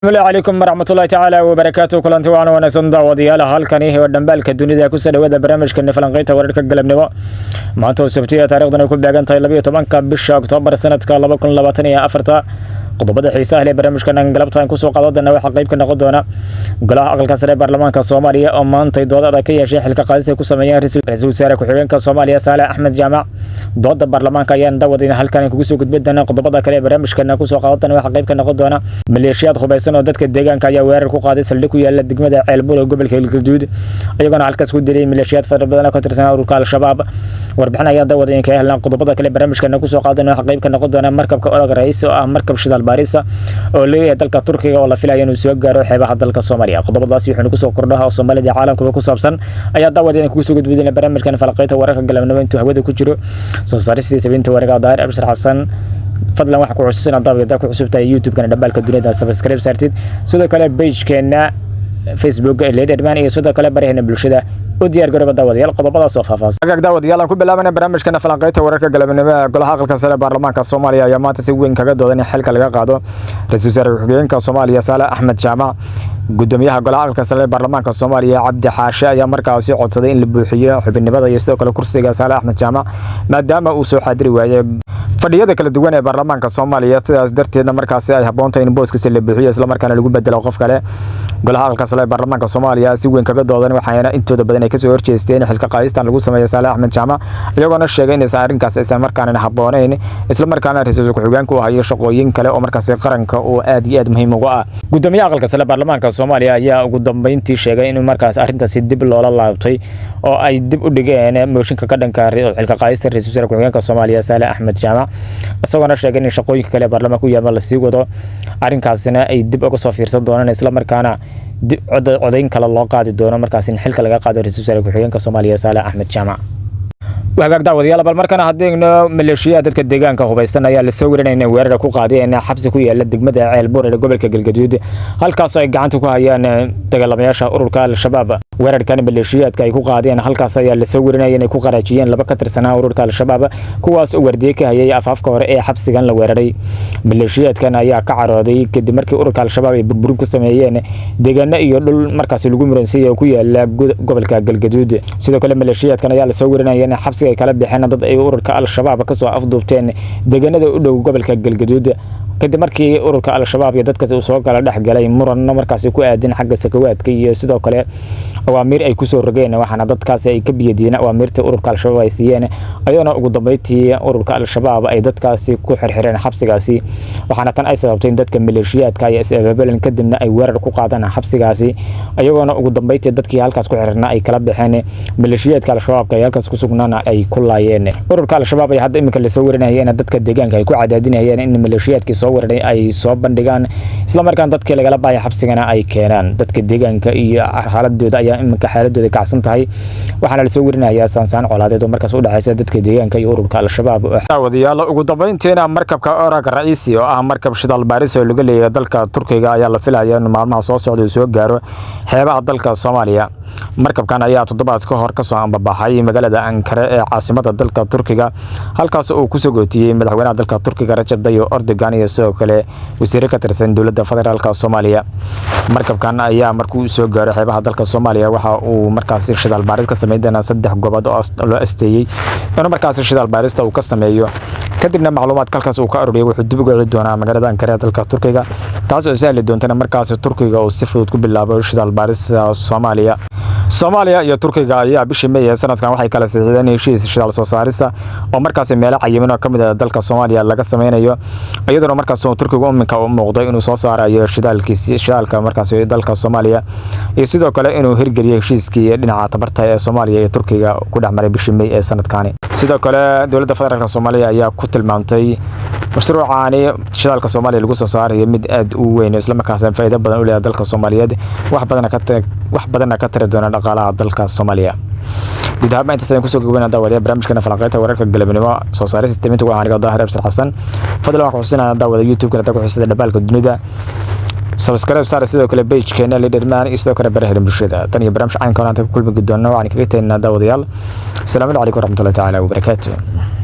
Asalaamu calaykum waraxmatullahi tacaala wabarakaatu. Kulanti waana wanaagsan, daawadayaal. Halkani waa Dhambaalka Dunida. Kusoo dhawaada barnaamijka falanqeynta wararka galabnimo. Maanta oo Sabtiya, taariikhdan ay ku beegan tahay 12-ka bisha Oktoobar, sanadka 2024. Qodobada xiisaha leh barnaamijkan galabta aan kusoo qaado doona waxaa qayb ka noqon doona golaha aqalka sare ee baarlamaanka Soomaaliya oo maantay dood adag ka yeeshay xilka qaadis ay ku sameeyeen ra-iisul wasaare ku-xigeenka Soomaaliya, Saale Axmed Jaamac. Dooda baarlamaanka ayaan daawadayna halkan kugu soo gudbin doona. Qodobada kale ee barnaamijkan kusoo qaadan doona waxaa qayb ka noqon doona maleeshiyaad hubaysan oo dadka deegaanka ayaa weerar ku qaaday saldhig ku yaala degmada Ceelbuur ee gobolka Galgaduud, iyagoona halkaas ku dilay maleeshiyaad fara badan oo ka tirsan ururka Al-Shabaab. Warbixin ayaa daawaday kaga helnaa. Qodobada kale barnaamijkan kusoo qaadan waxaa qayb ka noqon doona markabka Orog Rais, oo ah markab shidaal baarisa oo leeyahay dalka Turkiga, oo la filayo inuu soo gaaro xeebaha dalka Soomaaliya. Qodobadaasi wuxuuna kusoo kordhaha oo Soomaalida caalamkuba ku saabsan ayaa daawaday kugu soo gudbidina barnaamijkan falaqeynta wararka galabnimo intuu hawada ku jiro. Soo saaristii, tabinta wareega, Daahir Abshir Xasan. Fadlan waxaa ku xusuusina, daawada ku cusub tahay YouTube-kana Dhambaalka Dunida, subscribe saartid, sidoo kale page-keena Facebook ee Leaderman iyo sidoo kale baraheena bulshada. U diyaar garooba, daawadayaal, qodobadaas oo faahfaahsan. Hagaag, daawadayaal, aan ku bilaabana barnaamijkana falanqeynta wararka galabnimo. Ee golaha aqalka sare ee baarlamaanka Soomaaliya ayaa maanta si weyn kaga doodan in xilka laga qaado ra-iisul wasaare ku-xigeenka Soomaaliya, Saale Axmed Jaamac. Gudoomiyaha golaha aqalka sare ee baarlamaanka Soomaaliya, Cabdi Xaashe, ayaa markaasi codsaday in la buuxiyo xubinimada iyo sidoo kale kursiga Saale Axmed Jaamac, maadaama uu soo xaadiri waayey fadhiyada kala duwan ee baarlamaanka Soomaaliya, sidaas darteedna markaasi ay habboontahay in booskiisa la buuxiyo, islamarkaana lagu bedelo qof kale. Golaha aqalka sare ee baarlamaanka Soomaaliya si weyn kaga doodan, waxaana intooda badan ay kasoo horjeesteen xilka qaadistan lagu sameeyo Saale Axmed Jaamac, iyagoona sheegay inaysan arrinkaas aysan markaana habboonayn, islamarkaana ra-iisul ku-xigeenku uu hayo shaqooyin kale oo markaasi qaranka oo aad iyo aad muhiim uga ah. Gudoomiyaha aqalka sare baarlamaanka Soomaaliya ayaa ugu dambeyntii sheegay in markaas arrintaasi dib loola laabtay oo ay dib u dhigeen mooshinka ka dhanka xilka qaadista ra-iisul wasaare ku-xigeenka Soomaaliya, Saale Axmed Jaamac, isagoona sheegay in shaqooyinka kale ee baarlamaanka u yaama lasii wado, arrinkaasina ay dib uga soo fiirsan doonaan, islamarkaana dib codayn kale loo qaadi doono markaas in xilka laga qaado ra-iisul wasaare ku-xigeenka Soomaaliya, Saale Axmed Jaamac. Hagaag, daawadayaal, bal markana haddayno maleeshiyaha dadka deegaanka hubaysan ayaa lasoo warinaya inay weerar ku qaadeen xabsi ku yaala degmada Ceelbuur ee gobolka Galgaduud, halkaasoo ay gacanta ku hayaan dagaalamayaasha ururka Al-Shabaab. Weerarkan maleeshiyaadka ay ku qaadeen halkaas ayaa lasoo warinaya inay ku qaraajiyeen laba ka tirsanaa ururka Al-Shabaab, kuwaas oo waardiye ka hayay afaafka hore ee xabsigan la weeraray. Maleeshiyaadkan ayaa ka carooday kadib markii ururka Al-Shabaab ay burburin ku sameeyeen deegaano iyo dhul markaasi lagu muransiiyay oo ku yaala gobolka Galgaduud. Sidoo kale maleeshiyaadkan ayaa lasoo warinaya in xabsiga ay kala bixeen dad ay ururka Al-Shabaab kasoo afduubteen deegaanada u dhow gobolka Galgaduud, kadib markii ururka Al-Shabaab iyo dadka uu soo kala dhex galay muranno markaasi ku aadin xagga sakawaadka iyo sidoo kale awaamiir ay kusoo rogeen, waxaana dadkaasi ay ka biyadiideen awaamiirta ururka Al-Shabaab ay siiyeen, ayadoona ugu dambeyntii ururka Al-Shabaab ay dadkaasi ku xirxireen xabsigaasi. Waxaana tan ay sababtay in dadka maleeshiyaadka ay is-abaabuleen, kadibna ay weerar ku qaadaan xabsigaasi, ayagoona ugu dambeyntii dadkii halkaas ku xirxirna ay kala baxeen, maleeshiyaadka Al-Shabaabka ay halkaas ku sugnaana ay ku laayeen. Ururka Al-Shabaab ay hadda iminka lasoo warinaya in dadka deegaanka ay ku cadaadinayeen in maleeshiyaadkii soo weeraray ay soo bandhigaan, islamarkaana dadkii lagala baxay xabsigana ay keenaan. Dadka deegaanka iyo xaaladooda ayaa iminka xaaladooda kacsan tahay, waxaana lasoo werinayaa saansaan colaadeed oo markaas u dhexaysa dadka deegaanka iyo ururka Al-Shabaab. Daawadayaal, ugu dambeyntiina markabka Orag Raisi, oo ah markab shidaal baaris oo laga leeyahay dalka Turkiga, ayaa la filaya in maalmaha soo socda uu soo gaaro xeebaha dalka Soomaaliya. Markabkan ayaa toddobaad ka hor kasoo ambabaxay magaalada Ankara ee caasimada dalka Turkiga, halkaas uu kusoo gootiyey madaxweynaha dalka Turkiga, Rajab Tayyip Erdogan, iyo sidoo kale wasiiro ka tirsan dowladda federaalka Soomaaliya. Markabkan ayaa markuu soo gaaro xeebaha dalka Soomaaliya waxa uu markaasi shidaal baaris ka sameyn doonaa saddex goobood oo loo asteeyey inuu markaasi shidaal baarista uu ka sameeyo, kadibna macluumaadka halkaas uu ka ururiyay wuxuu dib uga celi doonaa magaalada Ankara ee dalka Turkiga, taas oo sahli doontana markaasi Turkiga uu si fudud ku bilaabo shidaal baarista Soomaaliya. Soomaaliya iyo Turkiga ayaa bishii May ee sanadkan waxay kala saxiixdeen heshiis shidaal soo saarista oo markaasi meelo cayiman oo ka mid ah dalka Soomaaliya laga sameynayo, iyadoona markaas Turkigu iminka u muuqday inuu soo saarayo shidaalkiisi, shidaalka markaasi dalka Soomaaliya, iyo sidoo kale inuu hirgeliyo heshiiskii dhinaca tabarta ee Soomaaliya iyo Turkiga ku dhex maray bishii May ee sanadkani. Sidoo kale dowladda federaalka Soomaaliya ayaa ku tilmaamtay mashruucaani shidaalka Soomaaliya lagu soo saarayo mid aad u weyn, islamarkaasna faa'iido badan u leeyahay dalka Soomaaliyeed, wax badanna ka tari doona dhaqaalaha dalka Soomaaliya. Guud ahaan intaas ayaan kusoo gabagabeyna, daawadayaal, barnaamijkana falanqeynta wararka galabnimo. Soo saarista, timinta waa aniga, Daahir Absir Xasan. Fadlan waxaan xusuusinaya, daawada, YouTube-kana ku xusida Dhambaalka Dunida subscribe saar, sidoo kale page-keena Leaderman iyo sidoo kale baraha bulshada. Tan iyo barnaamij caynka aan ku kulmi doonno, waxaan kaga tegnaa, daawadayaal, asalaamu calaykum waraxmatullahi tacaala wabarakaatuh.